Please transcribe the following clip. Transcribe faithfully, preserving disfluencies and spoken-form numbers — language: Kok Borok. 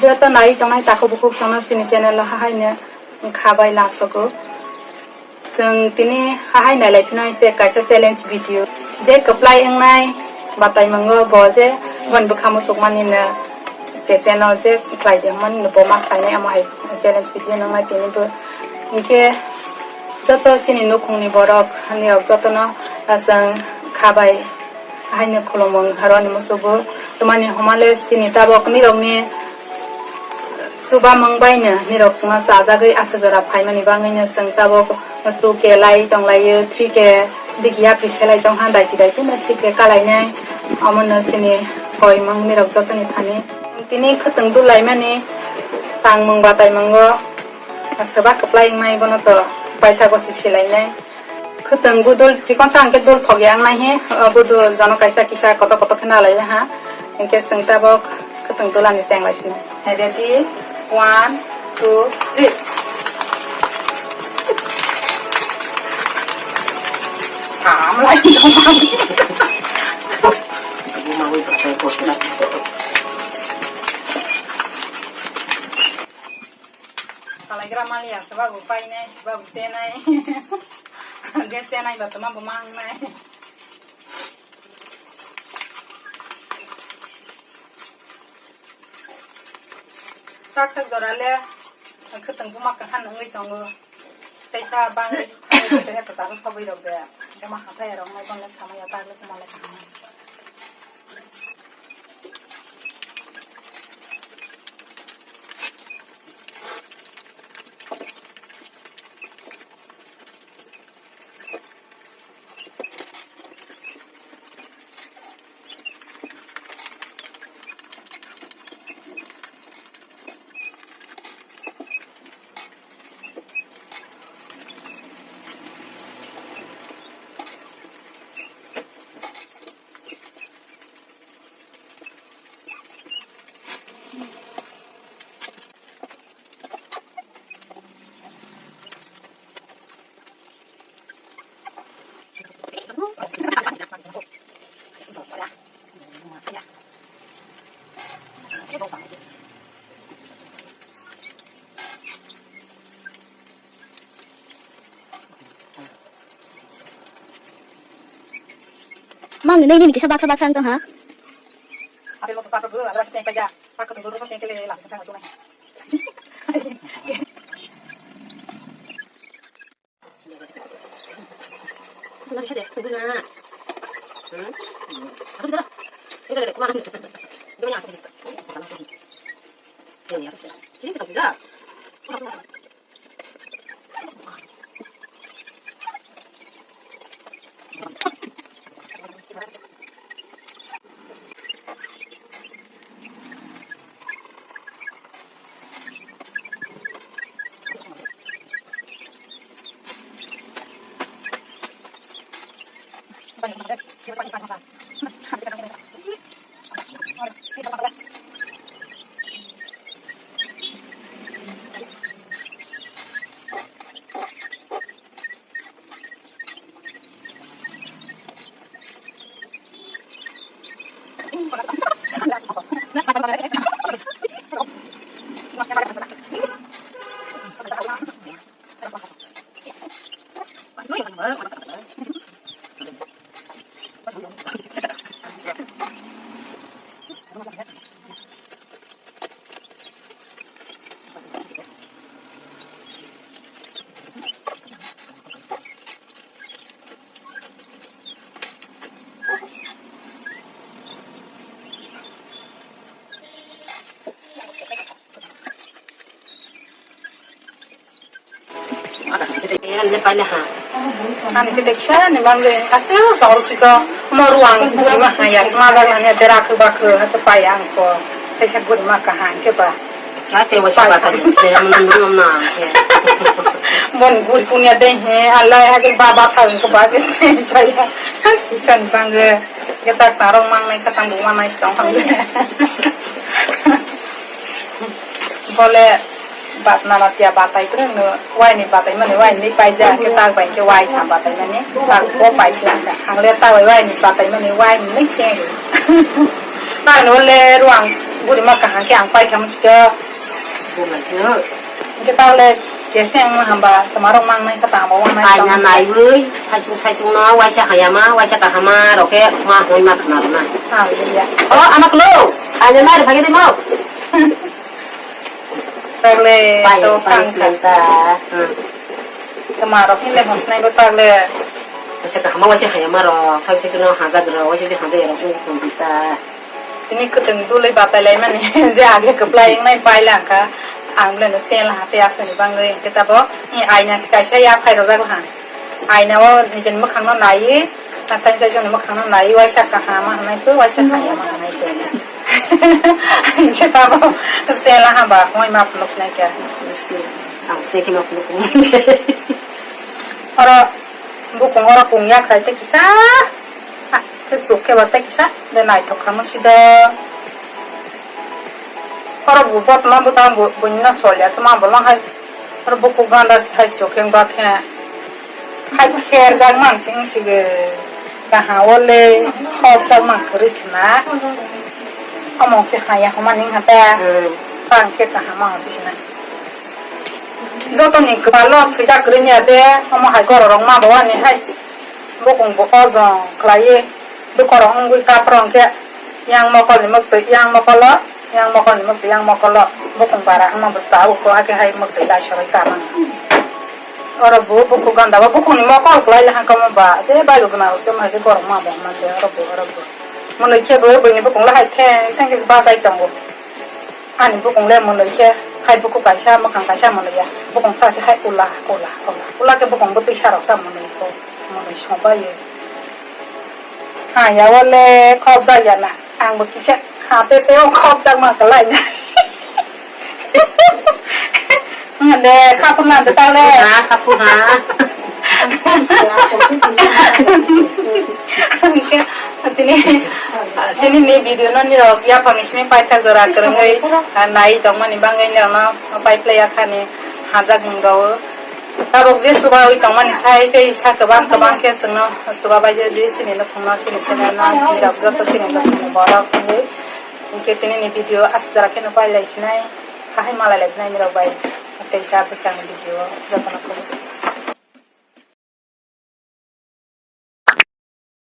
Joto nai tongnai takhuk bukhuk chwngno chini channel o hahaino kha bai lasogo. Chwng tini hahai nailai phino se kaisa challenge video. Je kwplai wngnai bataimungo bo je boni bwkha muchukmani no kecheno je khlai de hwnmani no bo ma khlainai amo hai challenge video nwngnai tini bo. Hinkhe joto chini nukhungni borok nirok jotono chwng kha bai haino khulumung haroni musugo. Twmani hwnmale chini tabok nirokni chubamung baino nirok chwngno chajagwi aswk jora phaimani bagwino chwng tabok two K lai tonglaio, three K digi yapri selai tongkha, daiti daiti no three K kalainai. Omono chini koimung nirok jotoni thani. Tini khwtwng dulaimani tangmung bataimungo swbak kwplai wngnai bono to paithago se silainai. Khwtwng budul chikon sa hwnkhe dul thok ya wngnai he, o budul jono kaisa kisa kotor kotor khe nalai ha, hinkhe chwng tabok khwtwng dulani cheng lai sini. Ready, one, two, three. Kam lai. Kalaigra maliya, swbabu painai, swbabu chenai. Je chenai ba toma bo mangnai. Taksa jora le khwtwng buma kaham wngwi tongo. Teisa bangwi thangwi tongwi kwcharo sogwi rok de. Buma hathai rok nai bangwi samaya tagwi tongma le kaham. Mang nini nini kisa baksa baksa ang tong ha. Apel mo sa sa ko, ala sa sa pa ja. Pak ko dulu sa sa ke le la sa sa ko na. Ani kete kisa ni bangde aswk jor siko mo ruang buma haya ma bang hanya dera ku ba ku hatu pai ang ko. Tesa gud ma ka han ke ba. Ate wa sa ba ta de mo no no na ke. Mon gud punya de he alai ha ke ba ba sa ko ba ke pai. Isan bangde ke ta tarong mang nai ka tang buma nai tong. Bole bat nana tia batai kwrwng no wai ni batai mani wai ni paija ke tak bai ke wai sa batai mani tak bo pai sa hangle ta wai wai ni batai mani wai ni se. Ano le ruang buri ma kaham khe ang pai kha muchito. Bumai kheno. Hingke tao le kese ang ma hamba, toma rok mang nai kha tamo wang nai. Aina naiwi, saichung saichung no, waisa hayama, waisa kahama, rok khe ma hoi ma khna rwna. Ah, iya. Oh, ama klo, aina nai rw phage de mo. Tagle, pai, to pai, sang kha. Sai ta. Hmm. Toma rok hinde hosnai bo tagle. Waisa kahama, waisa hayama rok, sai sai no hajak rok, waisa sai hajak rok, ung ung ta. Tini kwtwng dulwi batai lai mani, je age kwplai wngnai pai lang kha. Ang bole no sel ha te aswk ni bangwi hwnkhe tabo, ni aina se kaisa ya phai rojak ha. Aina o nijeni mwkhang no naiwi, asai sai joni mwkhang no naiwi, waisa kaham ma hwnai khe, waisa hamya ma hwnai khe. Hwnkhe tabo sela hamba hwnwi ma phunuk nai khe. Ang se khe ma phunuk. Oro bukung oro kung ya khai tei kisa. Tei chuk khe ba tei kisa. De naithok kha musi do. Oro bo botma bwtang bo buino solya tma bo long hai. Oro buku ganda hai chuk khe ba khe. Hai kher jak man sing sige. Kaha ole khop jak man kwrwi khna. Omo khe haya homa ning hata. Hmm. Pang khe kaha ma bisna. Joto ni kwbalo swijak kwrwi niya de, omo hai gorok rok ma bo ani hai. Bukung bo ojong khlaiwi, bukorok wngwi kaprong khe, yang mokol ni mwktwi yang mokolo, yang mokol ni mwktwi yang mokolo, bukung bara wngma bo cha o kho, hakhe hai mwktwi daisoroi cha mano. Oro bo buku ganda bo bukung ni mokol kwlai le hangkamo ba, je bai bo gwnang rok se hai khe gorok ma bo hwnma se oro bo, oro bo. Mwnwi khe bo buini bukung le hai theng theng khe bachai tongo. Ani bukung le mwnwi khe, hai buku kaisa, mwkhang kaisa mwnwi ya. Bukung sa se hai ula, ula, ula. Ula khe bukung bwtwi sa rok sa mwnwi kho, mwnwi song bai. Ha, ya o le khop jak ya na. Ang bo kisa ha te te o khop jak ma kwlai na. Hwnde, khapur na de ta le. Ha, khapur ha. Tini, tini ni video no nirok yaphang ni simi paithak jora kwrwngwi, ah, nai tongmani bangwi nirokno pai phlai ya khani hajak mung rw. Tabuk je chubawi tongmani sai tei sa kwbang kwbang khe chwngno chubabai je di chini nukhungno, chini channel no, nirok joto chini nukhungni borok wngwi. Hinkhe tini ni video aswk jora kheno pai lai sinai, kahai malai lai sinai nirok bai. Tei sa bwskang ni video jotono khobor.